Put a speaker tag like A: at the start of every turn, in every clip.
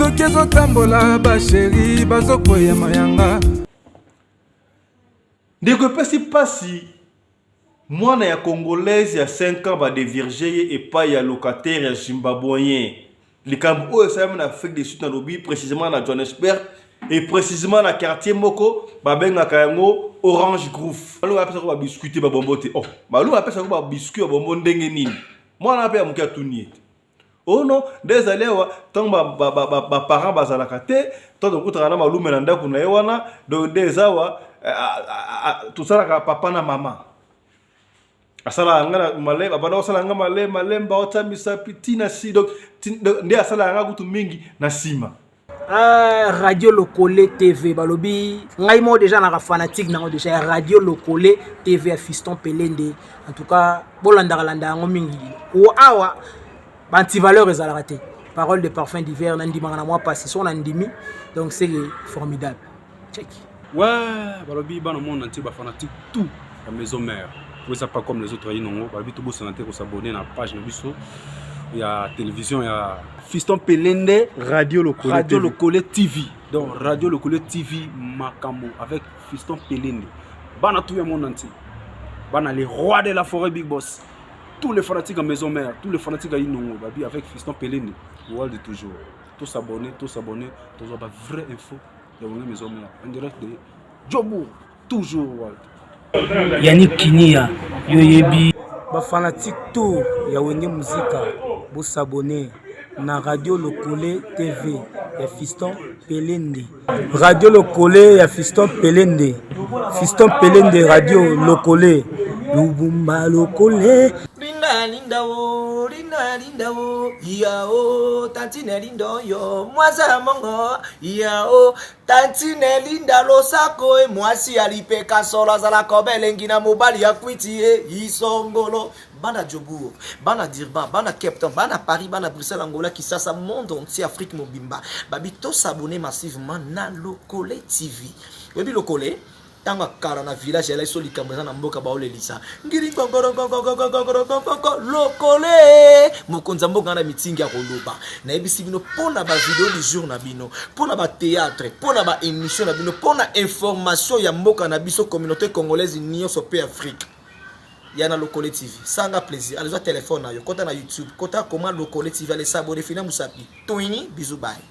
A: Soki ezotambola basheri bazokweya mayanga.
B: Ndeko epesi pasi mwana ya congolaise ya 5 ans ba devierge ye epai ya locataire ya zimbabweyen likambo oyo esalami na Afrique du Sud nalobi précisément na Johannesburg et précisément na quartier moko babengaka yango Orange Grove. Baluba bapesaka ba biscuit te ba bonbon te. Oh, baluba bapesaka ba biscuit ba bonbon ndenge nini? Mwana mpe ya moke atuni ye te. Oh non, nde ezali awa ntango baparent bazalaka te, ntango tokutaka na malume na ndako na ye wana, donc nde eza awa eh, tosalaka papa na mama. Asalaka nga na malembe, abanda kosala nga malembe malembe, aotya misapi ti na si, donc nde asalaka nga kutu mingi na nsima.
C: Radio Lokole TV balobi ngai moko déjà naka fanatique nango déjà ya Radio Lokole TV ya Fiston Pelende. En tout cas bolandaka landa yango mingi ko awa ba antivaleur ezalaka te. Parole de parfum d'hiver na ndimaka na mwa pasi so na ndimi, donc c'est formidable. Check.
D: Ouais, balobi bana monde entier ba fanatique tout ya maison mère. Po eza pas comme les autres inongo, balobi tobosana te ko s'abonner na page na biso ya télévision ya Fiston Pelende
B: Radio Lokole
D: Radio
B: TV.
D: Lokole TV. Donc Radio Lokole TV Makambo avec Fiston Pelende. Bana tout ya monde entier. Bana les rois de la forêt Big Boss. Tous les fanatiques à maison mère, tous les fanatiques à Inongo, babi avec Fiston Pelende. World toujours. Tous s'abonner, tous s'abonner, tous avoir vraie info. Ya wenge maison mère en direct de Jobourg toujours world.
E: Yannick Kinia yo yebi.
F: Ba fanatique tout ya wenge musica bo s'abonner na radio lokole TV ya fiston pelende. Radio lokole ya fiston pelende. Fiston pelende radio lokole lubumba lokole.
G: Linda linda o linda linda o iya o tantine linda oyo mwasi ya mongo iya o tantine linda losako e mwasi ya lipeka solo azalaka obelengi na mobali ya kwiti e isongolo. Bana Jobourg, bana Durban, bana Cape Town, bana Paris, bana Bruxelles, Angola, Kisasa, monde entier, Afrique mobimba. Babi to s'abonner massivement na Lokole TV. Oyebi Lokole? Ntango ya kala na village elaki so likambo eza na mboka baolelisa ngiri ngongorongongongongongongongoko lokole mokonzi ya mboka na mitingi ya koloba. Nayebisi bino mpo na ba video du jour na bino, mpo na ba théâtre, mpo na ba émission na bino, mpo na information ya mboka na biso communauté congolaise nyonso pe Afrique. Ya na Lokole TV. Sanga plaisir. Allez, zwa téléphone na yo. Kota na YouTube. Kota koma Lokole TV. Allez, s'abonner. Fina musapi. Twini, bisous, bye.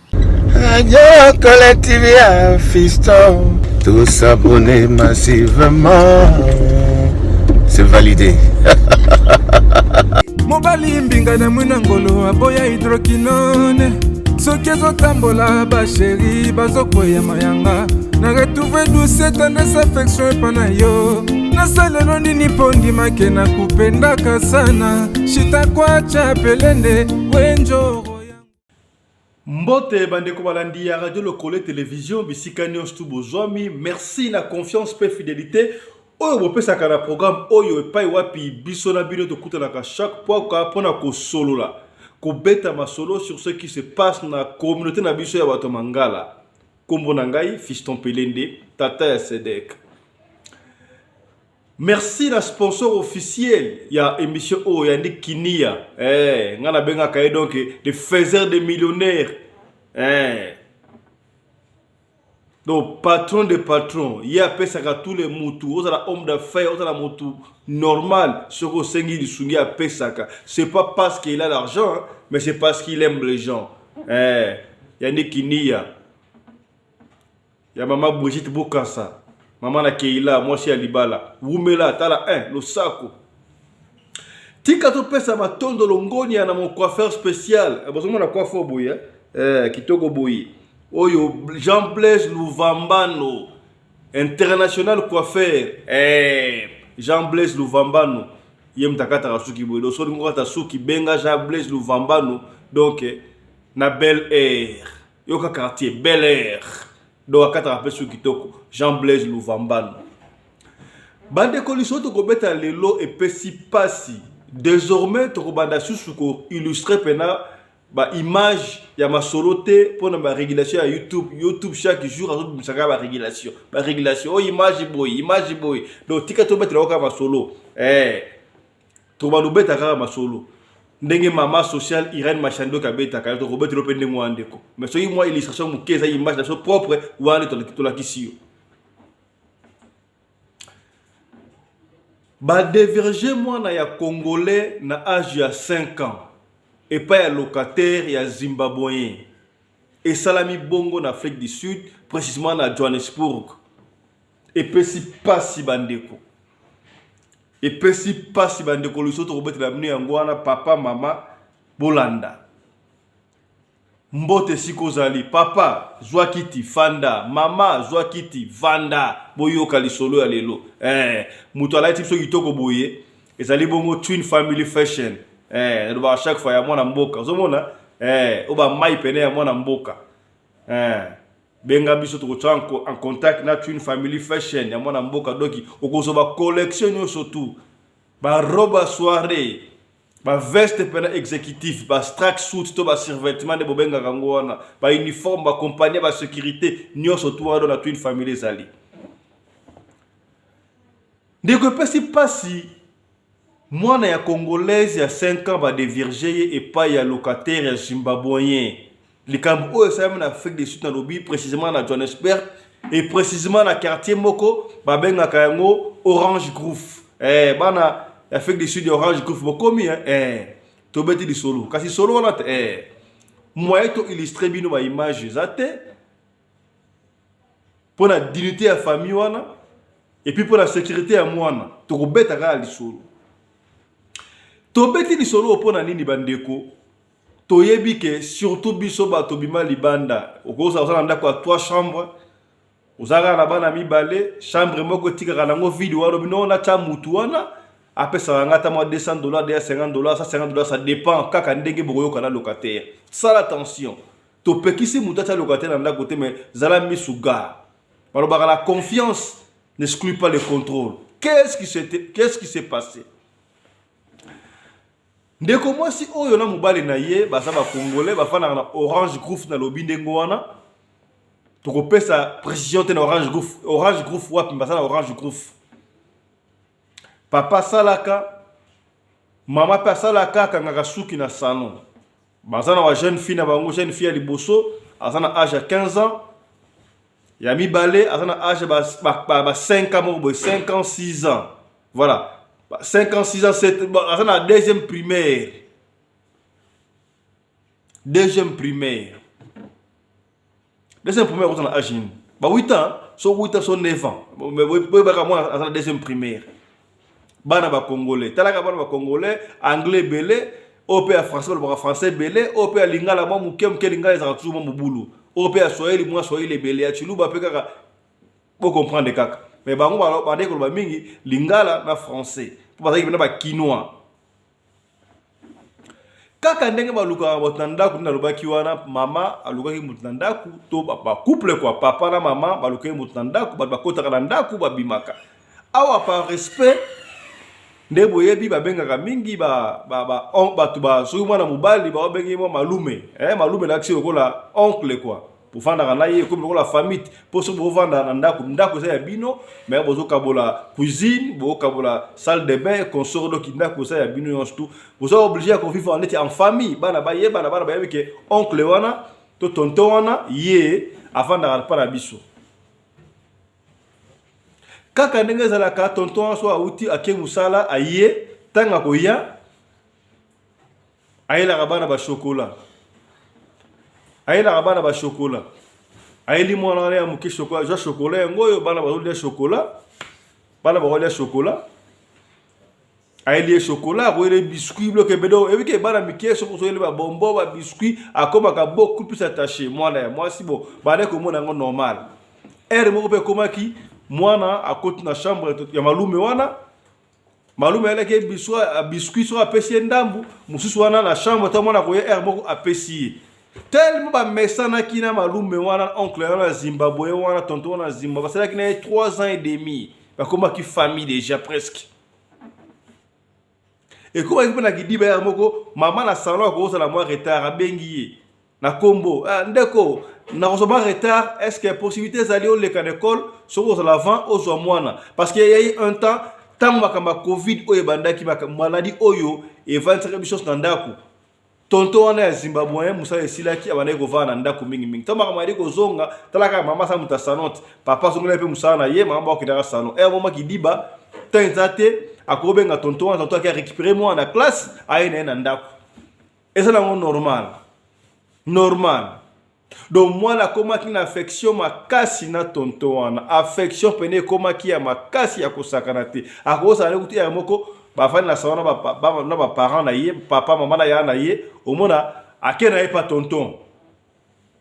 A: Radio Lokole TV ya Fiston. Tous s'abonner massivement. C'est validé.
H: Mobali mbinga na mwina ngolo aboya hydroquinone. Soki ezotambola basheri bazokweya mayanga. Na retrouve douce tendresse affection epa na yo. Nasalelo nini mpo ndimake na kupendaka sana. Shita kwacha pelende wenjoro.
B: Mbote bandeko balandi ya Radio Lokole Television bisika nyonso tu bozwami. Merci na confiance pe fidelité oyo bopesaka na programme oyo epai wapi biso na bino tokutanaka chaque pwaka mpona kosolola, kobeta masolo sur ce qui se passe na communauté na biso ya bato ya Mangala. Kombo na ngai Fiston Pelende, tata ya Sedek. Merci na sponsor officiel ya émission oyo Yannick Kinia. Nga nabengaka ye donc le faiseur des millionnaires. Donc patron de patron, ye apesaka tous les mutu, ozala homme d'affaires, ozala mutu normal, soki osengi lisungi apesaka. C'est pas parce qu'il a l'argent, hein, mais c'est parce qu'il aime les gens. Yannick Kinia. Ya mama Brigitte Bokassa, mama na Keila, mwasi ya libala. Wumela tala 1 losako. Tika topesa matondo longonia na mon coiffeur spécial. Bozomona coiffeur boye, hein? Kitoko boye. Oyo Jean Blaise Luvambano, international coiffeur. Jean Blaise Luvambano, ye mutakata suki boye. Donc soki ngokata suki benga Jean Blaise Luvambano, donc na Bel Air. Yoka quartier Bel Air. Donc akataka pe suki kitoko Jean Blaise Luvambano. Bandeko liso tokobeta lelo epesi pasi. Désormais tokobanda susu ko illustrer pena ba image ya masolo te pona ba régulation ya YouTube. YouTube chaque jour azobimisaka ba régulation. Ba régulation oh image boy, image boy. Donc tika tobetela kaka masolo. Tokobanda kobeta kaka masolo. Ndenge mama sociale Irène Machandoki abetaka yo, tokobetela yo mpe ndenge wana ndeko. Mais soki mwa illustration moke eza image na biso propre wana nde tolakisi yo. Ba deverger mwana ya congolais na age ya 5 ans epai ya locataire ya zimbabweyen. Esalami bongo na Afrique du Sud, precisement na Johannesburg. Epesi pasi ba ndeko. Epesi pasi ba ndeko liso tokobetela bino yango wana papa mama bolanda. Mbote esika ozali papa zwa kiti fanda mama zwa kiti vanda boyoka lisolo ya lelo eh, moto alati biso kitoko boye ezali bongo Twin Family Fashion eh, nalobaka chaque fois ya mwana mboka ozomona eh, oyo ba mai pene ya mwana mboka eh, benga biso tokotia en contact na Twin Family Fashion ya mwana mboka doki okozwa ba collection nyonso tout ba robe ya soiree ba veste pena executif ba strack suit to ba survêtement nde bobengaka yango wana ba uniforme ba compagnie ba sécurité nyonso tout wana na Twin Family ezali ndeko epesi mpasi mwana ya congolaise ya 5 ans badevirge ye epai ya locataire ya zimbabweyen likambo oyo esalami na afrique du sud nalobi précisément na johannesburg et précisément na quartier moko babengaka yango orange groove eh, bana ya afrique du sud ya orange groove bokomi eh, eh, tobeti lisolo kasi solo wana te eh, moyen to illustre bino baimage eza te mpo na dignité ya famille wana epuis mpo na sécurité ya mwana tokobeta kaka lisolo tobeti lisolo mpo na nini bandeko toyebi ke surtout biso bato bima libanda okozala oza na ndako ya trois chambre oza kaka na bana mibale chambre moko etikaka nango vide wana bino natya mutu wana apesaka nga ata mwa 200 dollars 250 dollars 150 dollars ça dépend kaka ndenge bokoyoka na locataire sala attention topekisi moto atya locataire na ndako te mais zala misu gar balobaka la confiance n'exclut pas le contrôle qu'est-ce qui s'est qu'est-ce qui s'est passé Ndeko mwasi oyo na mobali na ye baza ba congolais bafandaka na Orange Groove na lobi ndenge wana tokopesa précision te na Orange Groove Orange Groove wapi baza na Orange Groove papa asalaka mama mpe asalaka akangaka suki na salon baza na ba jeune fille na bango jeune fille ya liboso aza na age ya 15 ans ya mibale aza na age ba, ba, ba, ba 5 ans moko boye 5 ans 6 ans voilà 5 ans 6 ans 7 aza na deuxième primaire deuxième primaire deuxième primaire oza na age nini ba 8 ans so 8 ans so 9 ans boyebaka mwana aza na deuxième primaire bana bacongolais talaka bana bacongolais anglais ebele oyo mpe ya français balobaka français ebele oyo mpe ya lingala mwa moke moke lingala ezalaka toujours mwa mobulu oyo mpe ya swahili mwa swahili ebele ya tshiluba mpe kaka bocomprendre kaka mais bango bandeki koloba mingi lingala na français mpo bazalaki mpena bakinois kaka ndenge balukaka bato na ndako nde nalobaki wana mama alukaki moto na ndako to bacouple kua papa na mama balukaki moto na ndako bato bakotaka na ndako babimaka awa par respect nde boyebi babengaka mingi bato ba, ba, ba, soki mwana mobali baobengi mwa malume eh, malume elakisi lokola oncle kua bofandaka na ye ekomi lokola famille mpo soki bovanda na ndako ndako eza ya bino me bozokabola cuisine bokabola salle de bain consort doki ndako eza ya bino nyonso tu boza oblige ya kovivre neti en famille bana bayebana bana bayebi ke oncle wana to tonton wana ye afandaka mpa na biso kaka ndenge ezalaka tonton wana so awuti ake mosala aye ntango akoya ayelaka bana ba chocolat ayelaka bana ba chocolat ayeli mwana wana ya moke chocolat zwa chocolat yango oyo bana bazolia chocolat bana bakolia chocolat ayeli ye chocolat akoyeli biscuit biloko ebele oyebi ke bana mike soki ozoyeli babombo babiscuit akomaka beaucoup plus attaché mwana ya mwasi bo banda komona yango normal heure moko mpe ekomaki mwana akoti na chambre ya malume wana malume ayelaki ye biscuit soki apesi ye ndambu mosusu wana na chambre to mwana koya heure moko apesi ye tellement bamesanaki na malume wana oncle wana na zimbabwe wana tonton wana na zimbabwe basalaki na ye 3 ans et demi bakomaki famille déjà presque ekomaki mpe na kidiba ya moko mama na salon akozala mwa retard abengi ye na kombo ah, ndeko nakozwa mwa retard est ce que possibilité ezali oleka na école soki ozala avant ozwa mwana parce que yai un temps Ntango makambo ya Covid oyo ebandaki, maladi oyo evandisaki biso nyonso na ndako, tonton wana ya Zimbabwean mosala esilaki, abandaki kovanda na ndako mingimingi. Ntango makambo ayali kozonga, tala kaka mama aza moto ya salon te, papa azongelaki mpe mosala na ye, mama bakokendaka salon. Ere moma kidiba ntango eza te, akobenga tonton wana, tonton ake récupérer mwana na classe, aye na ye na ndako. Eza nango normal, normal. Donc mwana akomaki na affection makasi na tonton wana, affection pene ekomaki ya makasi ya kosakana te. Akozala ne kutu ya moko bafandi na salon na ba parents na ye, papa mama na ya na ye, omona ake na ye pa tonton,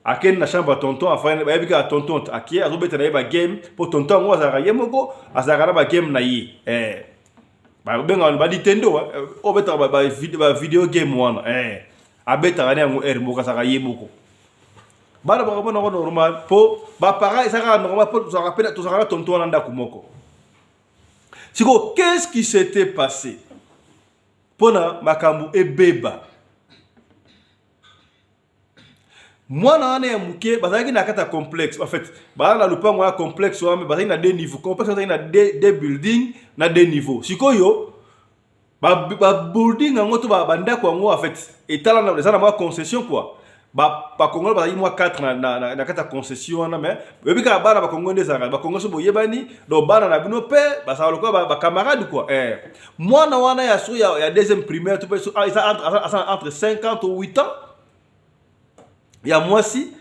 B: akende na chambre ya tonton, afandi bayebi kaka tonton ake azobeta na ye ba game, po tonton yango azalaka ye moko, azalaka na ba game na ye eh. Babengaka ba Nintendo, oyo obetaka ba video game wana eh. Abetaka na yango heure moko, azalaka ye moko. Bana bakomona yango normal po ba parents eza kaka normal po tozalaka pe tozalaka na tonton wana ndako moko. Sikoyo qu'est-ce qui s'était passé pona makambo ebeba? Mwana wana ya moke bazalaki na kati ya complexe, en fait bazalaki na lopango ya complexe wana, mais bazalaki na deux niveaux. Complexe bazalaki na deux building na deux niveaux. Sikoyo ba building yango to ba ndako yango en fait etala na eza na mwa concession quoi. Ba ba Congolais bazalaki mwa 4 na kati ya concession wana, mais oyebi kaka bana ba Congolais nde ezalaka, ba Congolais so boyebani, donc bana na bino pe bazalaka lokola ba camarade quoi. Mwana wana ya so ya deuxième primaire to pe so, ah, eza entre, aza, aza entre 5 ans to 8 ans ya mwasi,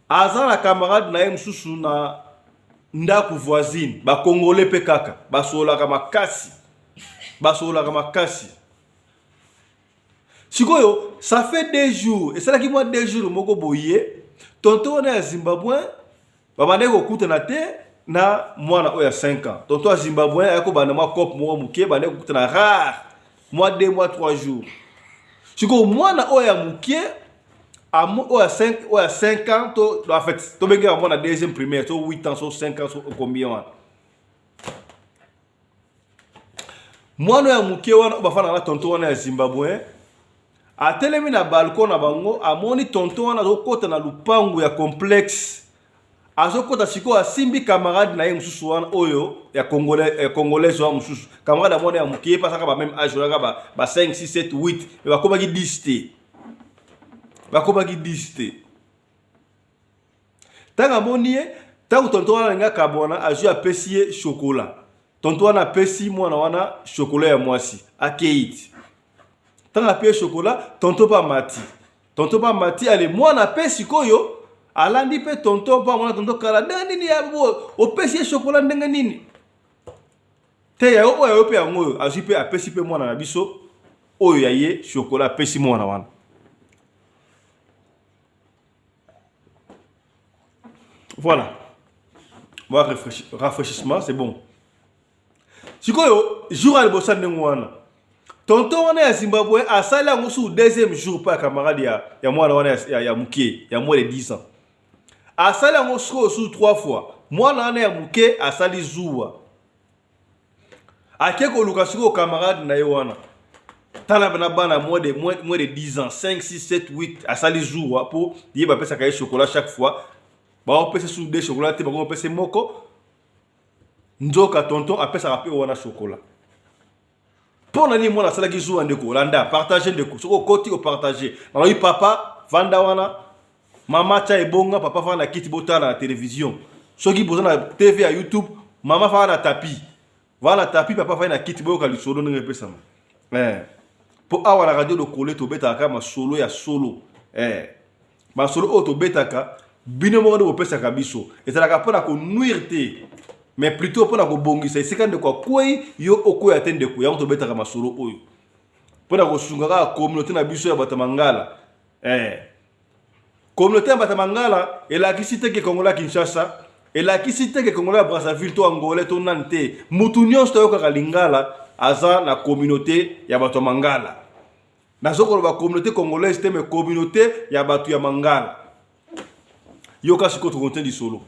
B: aza na camarade na ye mosusu na ndako voisine, ba Congolais pe kaka basololaka makasi, basololaka makasi. Sikoyo ça fait 2 jours, esalaki mwa 2 jours moko boye, tonton wana ya Zimbabwe babandaki kokutana te na mwana oyo ya 5 ans. Tonton ya Zimbabwe ayaki kobanda mwa cope moko moke, bandaki kokutana rare, mwa 2 mois 3 jours. Sikoyo mwana oyo ya moke, oyo ya 5, oyo ya 5 ans to, en fait, tobengaka mwana deuxième primaire, to 8 ans, to 5 ans, to combien wana. Mwana ya moke wana oyo bafandaka na tonton wana ya Zimbabwe atelemi na balcon na bango, amoni tonton wana azokota na lupangu ya complexe, azokota sikoyo asimbi camarade na ye mosusu wana oyo ya Congolais, ya Congolaise wana mosusu, camarade ya mwana ya moke, ye mpe azalaka ba même âge, azalaka ba 5, 6, 7, 8, mais bakomaki 10 te, bakomaki 10 te. Ntango amoni ye, ntango tonton wana alingi akabwana, azwi apesi ye chocolat. Tonton wana apesi mwana wana chocolat ya mwasi, akei ti. Ntango api ye chocolat, tonton mpe amati. Tonton mpe amati, ale mwana mpe sikoyo alandi mpe tonton mpe amona tonton kala ndenge nini ya bo, opesi ye chocolat ndenge nini? Te ya yo oyo ya yo mpe yango oyo, azwi mpe apesi mpe mwana na biso oyo ya ye chocolat, apesi mwana wana. Voilà. Bon, rafraîchissement, c'est bon. Sikoyo, jour ya liboso ndenge wana. Tonton wana ya Zimbabwe asali yango sur deuxième jour pa camarade ya mwana wana ya moke, ya moins de 10 ans. Asali yango sikoyo sur 3 fois. Mwana wana ya moke asali zuwa. Ake koluka sikoyo camarade na ye wana. Tala na bana moins de 10 ans, 5, 6, 7, 8, asali zuwa po ye bapesaka ye chocolat chaque fois. Baopesa sous deux chocolat te, bango bapesa moko. Nzoka tonton apesaka pe wana chocolat. Mpo na nini mwana asalaki zuwa ndeko? Landa, partage ndeko. Soki okoti o partage. Nalobi papa vanda wana, mama tia ebonga, papa vanda na kiti botala na television. Soki boza na TV ya YouTube, mama vanda na tapis. Vanda na tapis, papa vanda na kiti, boyoka lisolo ndenge epesama. Po awa na radio Lokole tobetaka kaka masolo ya solo. Masolo oyo tobetaka bino moko nde bopesaka biso, ezalaka mpo na ko nuire te, mais plutôt mpo na kobongisa esika ndeko akwei, yo okwea te ndeko. Yango tobetaka masolo oyo mpo na kosunga kaka communauté na biso ya bato ya Mangala. Communauté ya bato ya Mangala elakisi te ke Congolais ya Kinshasa, elakisi te ke Congolais ya Brazzaville to Angolais to nani te. Mutu nyonso toyokaka Lingala aza na communauté ya bato ya Mangala. Nazo koloba communauté congolaise te, mais communauté ya bato ya Mangala. Yoka sikoyo tokonte lisolo.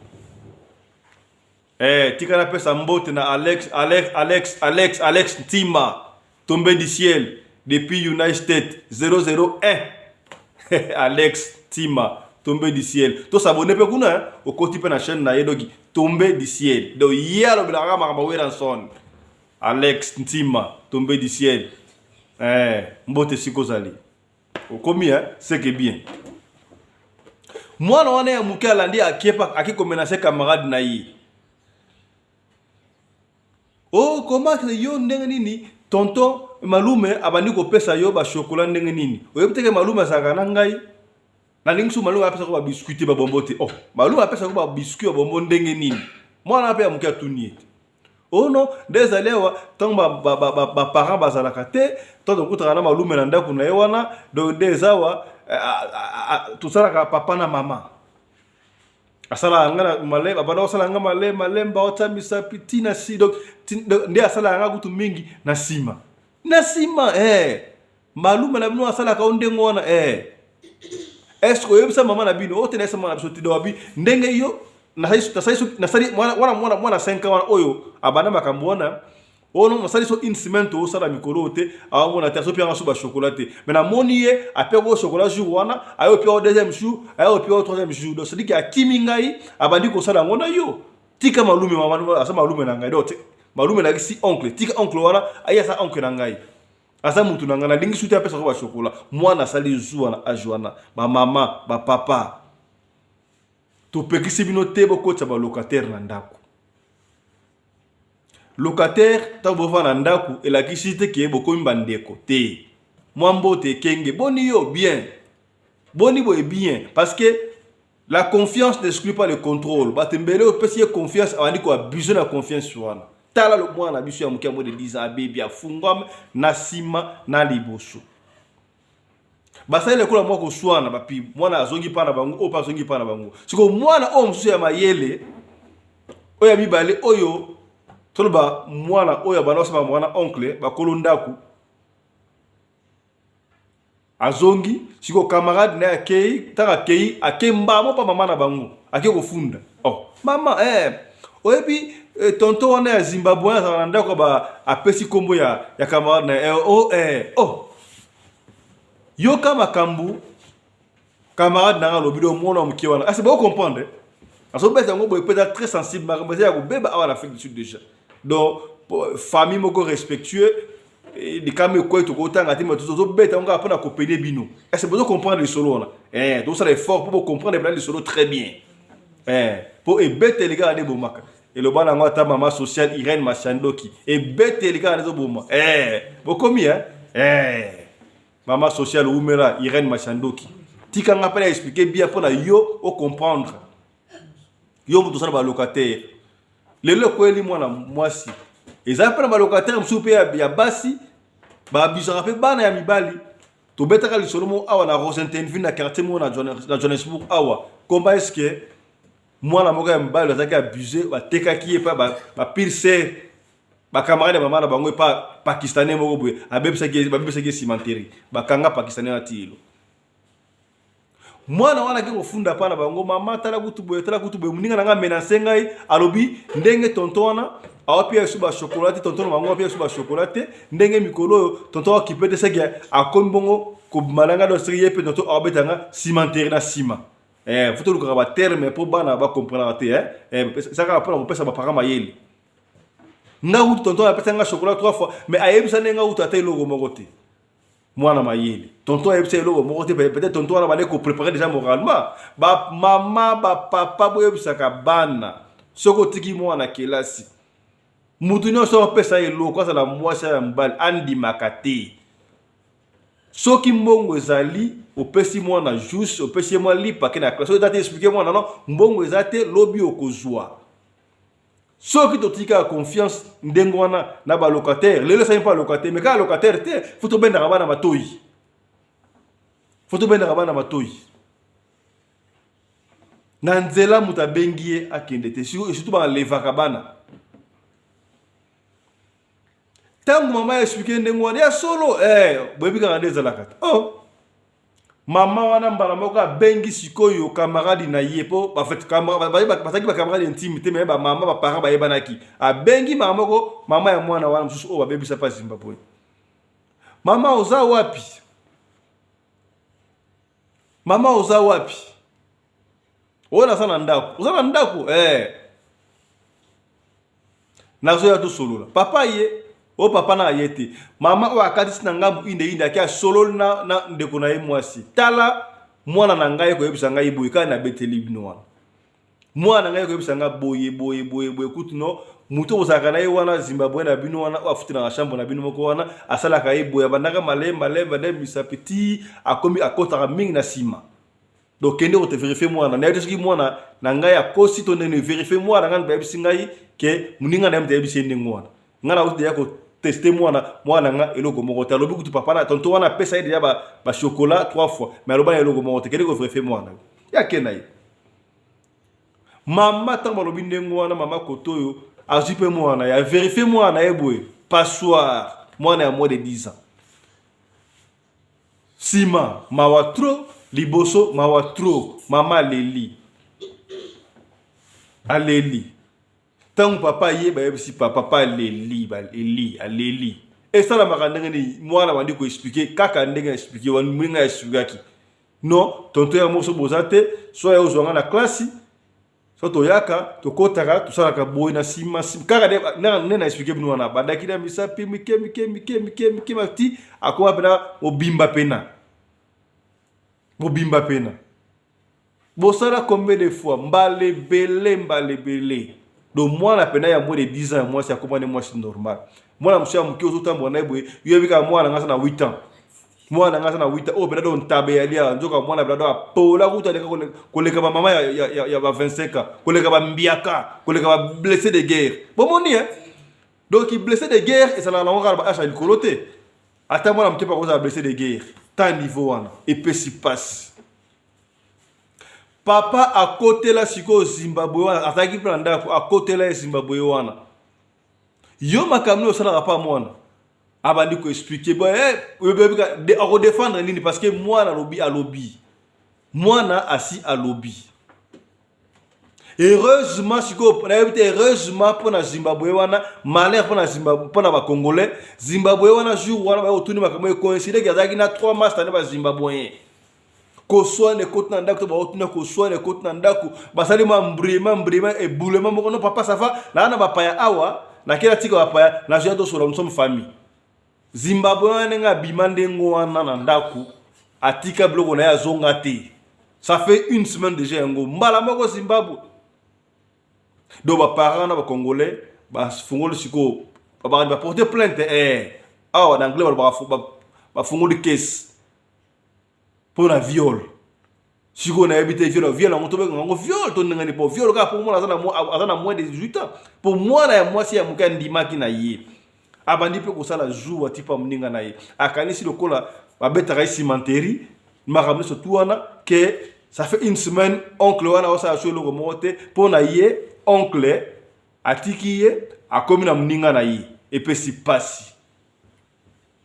B: Tika napesa mbote na Alex, Alex, Alex, Alex, Alex Ntima, tombé du ciel depuis United States 001. Alex Ntima, tombé du ciel. To s'abonner pe kuna, hein? Okoti pe na chaîne na ye, donc tombé du ciel. Donc ye alobelaka makambo Werrason. Alex Ntima tombe du ciel eh, mbote sika ozali okomi hein? C'est que bien mwana wana ya moke alandi akepa ake komenase camarade na ye oh koma yo ndenge nini tonton malume abandi kopesa yo bashokola ndenge nini oyebi teke malume azalaka na ngai nalingi so malume apesaka babiskuit te babombo te oh malume apesaka babiskuit babombo ndenge nini mwana mpe ya moke atuni ye te Oh non, nde ezali awa ntango baparent bazalaka te, ntango tokutaka na malume na ndako na ye wana, donc nde eza awa eh, tosalaka papa na mama asalaka nga na malembe, abanda kosala nga malembe malembe, aotya misapi ti na si, donc nde asalaka nga kutu mingi na nsima na nsima eh. Malume na bino asalaka yo ndenge wana eh. Est-ce que oyebisa mama na bino oyo te nayebisa mama na biso te donc abi ndenge yo nasali wana mwana mwana 5 ans wana oyo abanda makambo wana oyo nasali so une semaine toosala mikolo oyo te aomona te azopi yanga so bachocolat te mais namoni ye apiaka o chocolat jour wana aye opia o deuxième jour aye opia o troisième jour donc cestadire akimi ngai abandi kosala yango na yo tika malume aza malume na ngai donc malume nalakisi oncle tika oncle wana aye aza oncle na ngai Aza mutu na ngai nalingi suti apesa ko ba chocolat. Mwana asali zuwa na age wana. Ba mama, ba papa. Topekisi bino te bokotisa ba locataire na ndako. Locataire ntango bovanda na ndako elakisi te ke bokomi bandeko te. Mwa mbote ekenge boni yo bien. Boni boye bien parce que la confiance n'exclut pas le contrôle. Bato mbele opesi ye confiance abandi ko abuser na confiance wana. Tala lo mwana na biso ya moke ya moins de 10 ans abebi afungwami na nsima na liboso. Basali lokola mwa koswana bapi mwana azongi mpa na bango oyo mpe azongi mpa na bango. Sikoyo mwana oyo mosusu ya mayele oyo ya mibale oyo toloba mwana oyo abanda kosala mwana oncle bakolo ndako Azongi sikoyo camarade naye akei ntango akei akei mbamo mpa mama na bango akei kofunda oh mama eh, oyebi eh, tonton wana ya zimbabwe azala na ndako ba apesi nkombo ya, ya camarade na ye eh, oh, eh, oh. Yoka makambo camarade na nga alobi do mwana moke wana asi bo comprendre azobeta yango boye mpe eza très sensible makambo eza ya kobeba awa na Afrique du Sud déjà donc famille moko respectueux eh, likambo ekwei tokotanga te mais tozobeta yango kaka mpona kopene bino est-ce bozo comprendre lisolo wana eh, tozosala effort mpo bocomprendre mpena lisolo très bien eh, mpo ebeteli kaka nde ebomaka eloba na yango ata mama sociale Irène Mashandoki ebeteli kaka nde ezoboma eh, bokomi eh? Eh. Maman sociale wumela Irène Mashandoki. Tika nga pe na expliquer bien pona yo o comprendre. Yo mutu osala ba locataire. Lelo ekweli mwana mwasi. Eza pe na ba locataire mosusu pe ya basi ba abusaka pe bana ya mibali. Tobetaka lisolo moko awa na Rosentenville na quartier moko na Johannesburg awa. Comment est-ce que mwana moko ya mobali azalaki abuse batekaki ye pa ba pire sœur Ba camarade ya mama na bango epa pakistanais moko boye abebisaki babebisaki ye cimenterie bakanga pakistanais wana ti lelo. Mwana wana ake kofunda pa na bango mama tala kutu boye tala kutu boye moninga na ngai amenase ngai alobi ndenge tonton wana awapia yesu ba chocolat te tonton na bango awapia yesu ba chocolat te ndenge mikolo oyo tonton akipe te seke akomi bongo kobima na ngai donc seke ye mpe tonton awabeta nga cimenterie na nsima eh, fo tolukaka baterme mpo bana bakomprenaka te eh? Eh, eza kaka mpona kopesa baparent mayele Nga kutu tonton apesa nga chocolat trois fois mais ayebisa nde nga kutu ata eloko moko te. Mwana mayele. Tonton ayebisa eloko moko te peut-être tonton wana bande ko préparer déjà moralement. Ba mama ba papa boyebisaka bana soki otiki mwana kelasi mutu nyonso apesa ye eloko azala mwasi ya mobali andimaka te. Soki mbongo ezali opesi mwana juice opesi ye mwa lipa ake na classe soki eza te explique mwana no mbongo eza te lobi okozwa. Soki totiki kaka confiance ndenge wana na ba locataire, lelo esali mpo locataire, mais kaka locataire te, faut tobendaka bana matoyi. Faut tobendaka bana matoyi. Na nzela moto abengi ye akende te, surtout balevaka bana. Ntango mama explike ndenge wana ya solo, eh, boyebi kaka nde ezalaka te. Oh. Mama wana mbala moko abengi sikoyo camarade na ye po bazalaki ba camarade intime te mais ba mama ba parents bayebanaki. Abengi mama moko mama ya mwana wana mosusu oyo babebisa pa Zimbabwe. Mama oza wapi? Mama oza wapi? Oyo naza na ndako. Oza na ndako? Eh. Nazoya tosolola. Papa ye. Oyo papa na ye te. Mama oyo akatisi na ngambu inde inde ake asololi na, na ndeko na ye mwasi. Tala mwana na ngai koyebisa ngai boye kaka nabeteli bino wana. Mwana na ngai koyebisa ngai boye boye boye boye kutu no moto ozalaka na ye wana Zimbabwe na bino wana oyo afutelaka chambre na bino moko wana asalaka ye boye abandaka malembe malembe nde misapi ti akomi akotaka mingi na nsima. Donc kende ko te verifier mwana nayebi te soki mwana na ngai akosi to ndenge verifier mwana ngai bayebisi ngai ke moninga na ye moto ayebisi ye ndenge wana ngai nauti deja koteste mwana mwana na ngai eloko moko te alobi kutu papa na tonto wana apesa ye deja bachocolat ba trois fois mais aloba na eloko moko te kende koverifier mwana ye ake na ye mama ntango balobi ndenge wana mama koto oyo azwi mpe mwana ye averifie mwana na ye boye passoire mwana ya moins de 10 ans Sima mawa trop, liboso mawa trop, mama aleli. Aleli. Tango papa aye bayebisi papa, papa aleli, baleli, aleli. Esalamaka ndenge nini? Mwana abandi ko expliquer kaka ndenge na expliquer wana ndenge expliquaki. Non, tonton ya moso boza te, soit ya ozwa nga na classe, so toyaka tokotaka tosalaka boye na nsima kaka nde na explike bino wana abandaki na misapi mike mike mike mike mike mati akoma mpena mobimba mpena mobimba mpena bosala combien de fois mbala ebele mbala ebele donc mwana mpena ya moins de 10 ans ya mwasi akoma nde mwasi normal mwana mosusu ya moke ozotambola na ye boye yo yebi kaka mwana nga aza na 8 ans mwana nga aza na 8 ans oyo mpena do ntabe ya lia nzoka mwana mpena do apola kutu aleka koleka bamama ya, ya, ya, ya ba 25 ans koleka bambiaka koleka ba blessé de guerre bomoni eh? Donc blessé de guerre ezalaka nango kaka ba age ya likolo te ata mwana moke mpe akozala blessé de guerre ta niveau wana epesi mpasi papa akotela sikoyo zimbabwe wana azalaki mpe na ndako akotela ye zimbabwe wana yo makambo nini osalaka pa mwana abandi koexplike eh, akodefendre nini parce que mwana alobi alobi mwana asi alobi heureusement sikoyo nayebi te heureusement mpo na zimbabwe wana malheur mpo na zimbabwe mpo na bacongolais zimbabwe wana jour wana baye kotuni makambo ekoinsideki azalaki na 3 masta nde bazimbabween koswana ekoti na ndako to baotuna koswana ekoti na ndako basali mwa mbrima mbrima ebulema moko no papa safa naa na bapaya awa nakela tika bapaya nazwi ya tosola nous sommes famille zimbabwe wana ndenge abima ndenge wana na ndako atika biloko na ye azonga te ça fait une semaine déjà yango mbala moko zimbabwe donc baparent na bacongolais bafungoli sikoyo babakani baporte plainte eh. awa na anglais balobaka bafungoli kese mpo na viol sikoyo nayebi te viol viol yango tobengaka yango viol to ndenge nini mpo viol kaka mpo mwana aza na moins de 18 ans mpo mwana ya mwasi ya moke andimaki na ye abandi mpe kosala zuwa tipa moninga na ye akanisi lokola babetaka ye cimenterie makambo nyonso tu wana ke ça fait une semaine oncle wana osala so eloko moko te mpo na ye oncle atiki ye akomi na moninga na ye epesi mpasi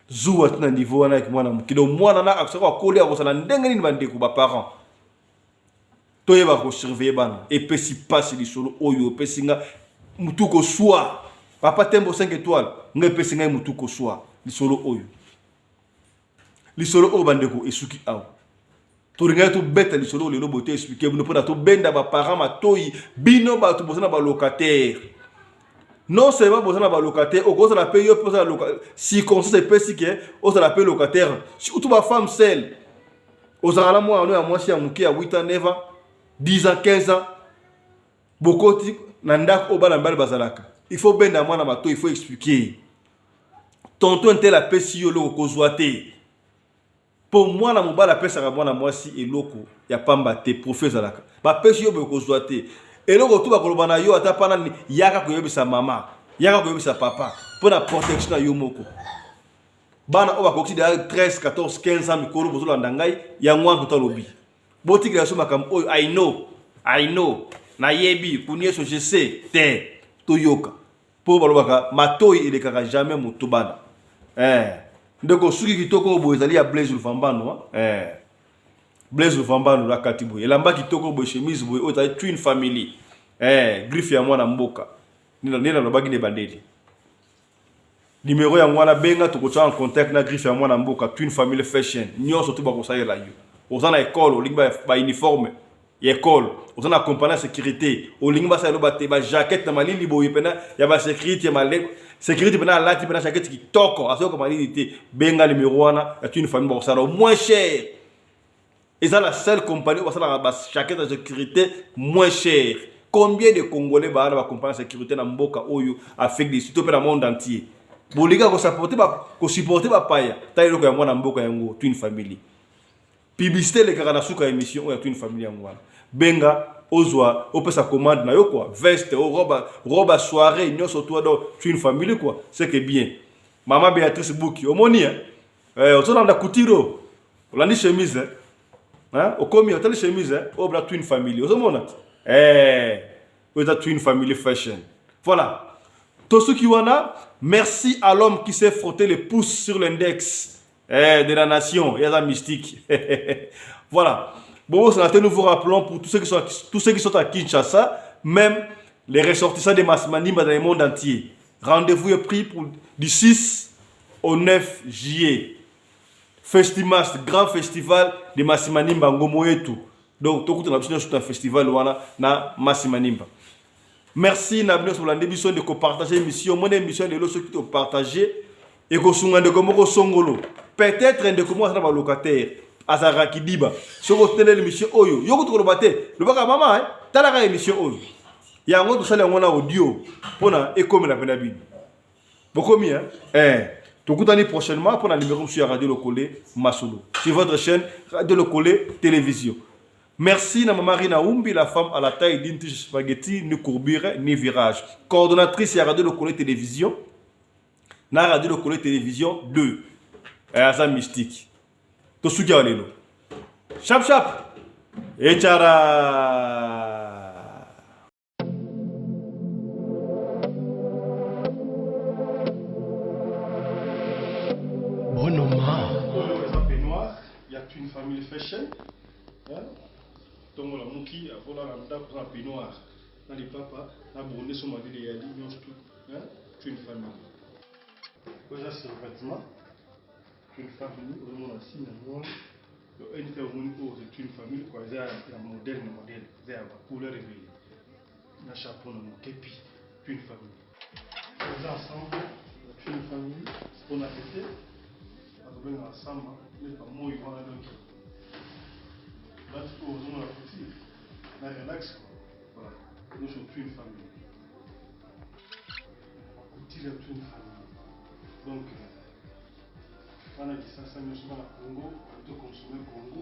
B: Zuwa ti na niveau wana ya mwana moke. Donc mwana na soki akoli akozala ndenge nini bandeko ba parents. Toyeba ko surveiller bana. Epesi pasi lisolo oyo epesi nga mutu koswa. Papa Tembo 5 étoiles nga epesi ngai mutu koswa lisolo oyo. Lisolo oyo bandeko esuki awa. Tolingaki tobeta lisolo lelo boye to expliquer bino mpona tobenda ba parents matoyi bino bato boza na ba locataire non seulement boza na ba locataire okozala mpe yo mpe ozala loca circonstance epesi ke ozala mpe locataire surtout ba femme seule ozalaka na mwana no ya mwasi ya moke ya 8 ans 9 ans 10 ans 15 ans bokoti na ndako oyo bana mibali bazalaka il faut benda mwana matoyi il faut expliquer tonton ntele apesi yo eloko kozwa te Po mwana mobali apesaka mwana mwasi eloko ya pamba te, profit ezalaka. Bapesi yo boye kozwa te. Eloko tu bakoloba na yo ata pana nini, yaka koyebisa mama, yaka koyebisa papa mpo na protection na yo moko. Bana oyo bakokisi deja 13, 14, 15 ans mikolo bozolanda ngai, yango wana toto alobi. Botikela biso makambo oyo I know, I know, nayebi, kunieso je sais te, toyoka. Po balobaka matoyi elekaka jamais mutu bana eh ndeko suki kitoko oyo boye ezali ya Blaise Luvambano eh Blaise Luvambano la kati boye elamba kitoko boye chemise boye oyo ezali twin family eh griffe ya mwana mboka nde nalobaki na ebandeli numero yango wana benga tokotia en contact na griffe ya mwana mboka twin family fashion nyonso tu bakosalela yo oza na ekole olingi ba uniforme. ya ekole, oza na compagnie ya sécurité, olingi basala yo bate ba jaquette na malili boye pena ya ba sécurité ya male sécurité pena alati pena jaquette kitoko azoyoka malili te, benga numéro wana ya Twin Family, bakosala moins cher. Eza la seule compagnie oyo basalaka ba jaquette ya sécurité moins cher. Combien de Congolais baa na ba compagnie ya sécurité na mboka oyo Afrique du Sud to mpe na monde entier? Bolinga kosupporte bapaya, tala eloko ya mwana mboka yango Twin Family. Publicité elekaka na suka ya émission oyo ya Twin Family yango wana. Benga ozwa opesa commande na yo quoi, veste o robe, robe ya soirée nyonso toi, donc Twin Family quoi, c'est que bien. Mama Béatrice Buki omoni hein? Eh, ozolanda couture, olandi chemise hein? Hein? Okomi otali chemise hein? Oyo bla Twin Family ozomona eh, oyo eza Twin Family Fashion. Voilà, tosuki wana. Merci à l'homme qui s'est frotté les pouces sur l'index eh, de la nation, yaza mystique. Voilà, bon, nous vous rappelons pour tous ceux qui sont à Kinshasa, même les ressortissants de Masimanimba dans le monde entier, rendez-vous est pris pour du 6 au 9 juillet. Festimas, grand festival de Masimanimba Ngomo yetu. Donc tokutana biso nyonso na festival wana na Masimanimba. Merci na bino bolandi biso ndeko, partager émission mona émission lelo. Soki topartage, ekosunga ndeko moko songolo, peut-être ndeko moko aza na balocataire, azalaka kidiba. Soki oteleli émission oyo, yo kutu koloba te, lobaka mama eh, talaka émission oyo. Yango tosali yango na audio mpona ekomela mpena bino bokomi hein? Eh, tokutani prochainement mpona numéro mosusu ya Radio Lokole Masolo sur votre chaîne Radio Lokole Télévision. Merci na Mama Rina Umbi, la femme à la taille d'une tige spaghetti, ni courbure, ni virage. Coordonnatrice ya Radio Lokole Télévision, na Radio Lokole Télévision 2. Eh, aza mystique. Tosuki awa lelo. Chap chap. Echara.
A: Bonoma.
B: Oyo eza peignoir ya Twin Family Fashion. Ntongo lamuki avolala ndako na peignoir na lipapa na bonde so malili eyali nyonso tu Twin Family. Oyo eza survêtement Twin Family, ozomona signe yango wana. Donc NT omoni oyo c'est Twin Family quoi, eza ya modèle na modèle, eza ya ba couleur ebele na chapeau na mokepi Twin Family. Eza ensemble ya Twin Family mpona ete bazobengaka samba neti bamoi wana, donc bati oyo ozomona couture na relax quoi. Voilà, nyonso Twin Family, couture ya Twin Family. Donc bana Kisasa nyonso, bana Congo, tokonsome Congo,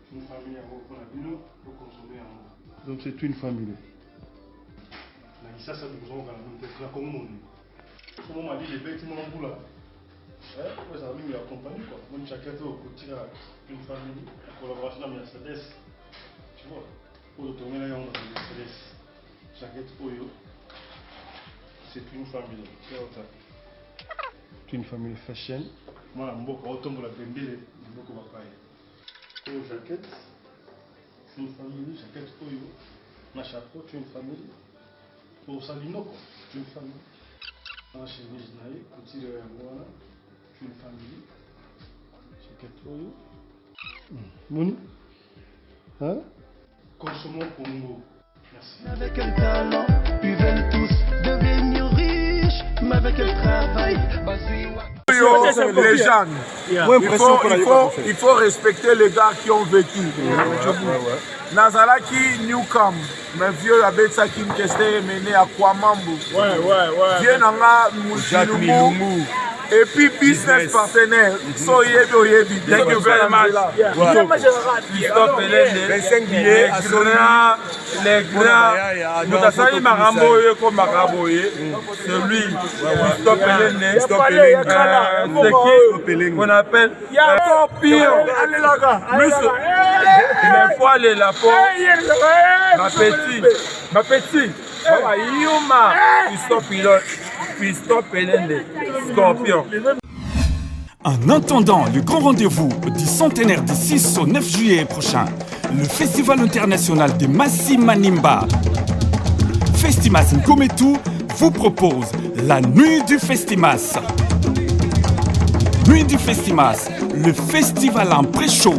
B: Twin Family yango mpona bino, tokonsome yango. Donc c'est Twin Family na Kisasa, bokozonga na bino te na Congo mobimba. Somo malili ebeti mwa mbula, oyo ezala mingi ya compagnie quoi. Moni jaquette oyo couture ya Twin Family en collaboration na Mercedes, tu vois, oyo totongela yango na Mercedes. Jaquette oyo c'est Twin Family, Twin Family Fashion. Mwana mboka otombola bendele mboka bapaya. Oyo jaquette Twin Family, jaquette oyo na chapeau Twin Family, osali noko Twin Family na chemise na ye, couture yango wana Twin Family. Jaquette oyo moni hein? Consommons Congo. Merci.
A: Avec un talent, ils veulent tous devenir riches, mais avec quel travail?
I: Légende. Il faut respecter les gars qui ont vécu. Nazalaki newcom, mais vieux abetisaki Mkester Mene ya Kwamambu. Vieux nanga Musilungu et puis business partenaire, so oyebi, oyebi.
J: Thank you very much. Christophe Pelende,
I: 25 billets.
J: Les grands, les grands. Moto asali makambo oyo ekomaka boye, c'est lui, Christophe Pelende. C'est qui qu'on appelle Scorpion. Mais faut aller là po ma petit, ma petit, baba yuma Christophe Pilote, Christophe Pelende, Scorpion.
K: En attendant le grand rendez-vous du centenaire du 6 au 9 juillet prochain, le Festival international de Masimanimba, Festimas Nkometou vous propose la Nuit du Festimas. Nuit du Festimas, le festival en pré-show.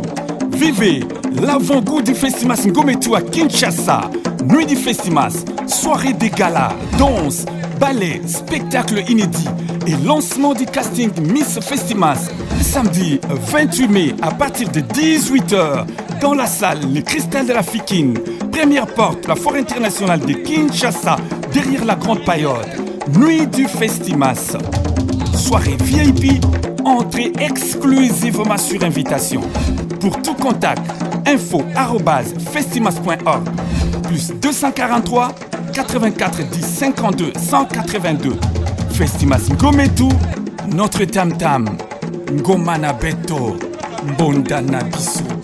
K: Vivez L'avant-goût du Festimas Ngometu à Kinshasa. Nuit du Festimas, soirée des galas, danse, ballet, spectacle inédit et lancement du casting Miss Festimas. Samedi 28 mai à partir de 18h dans la salle Le Cristal de la Fikine. Première porte, la foire internationale de Kinshasa, derrière la Grande Paillote. Nuit du Festimas. Soirée VIP, entrée exclusivement sur invitation. Pour tout contact, info festimas.org plus 243 84 10 52 182. Festimas Ngometu, notre tam tam. Ngomana Beto, Mbonda Nabiso.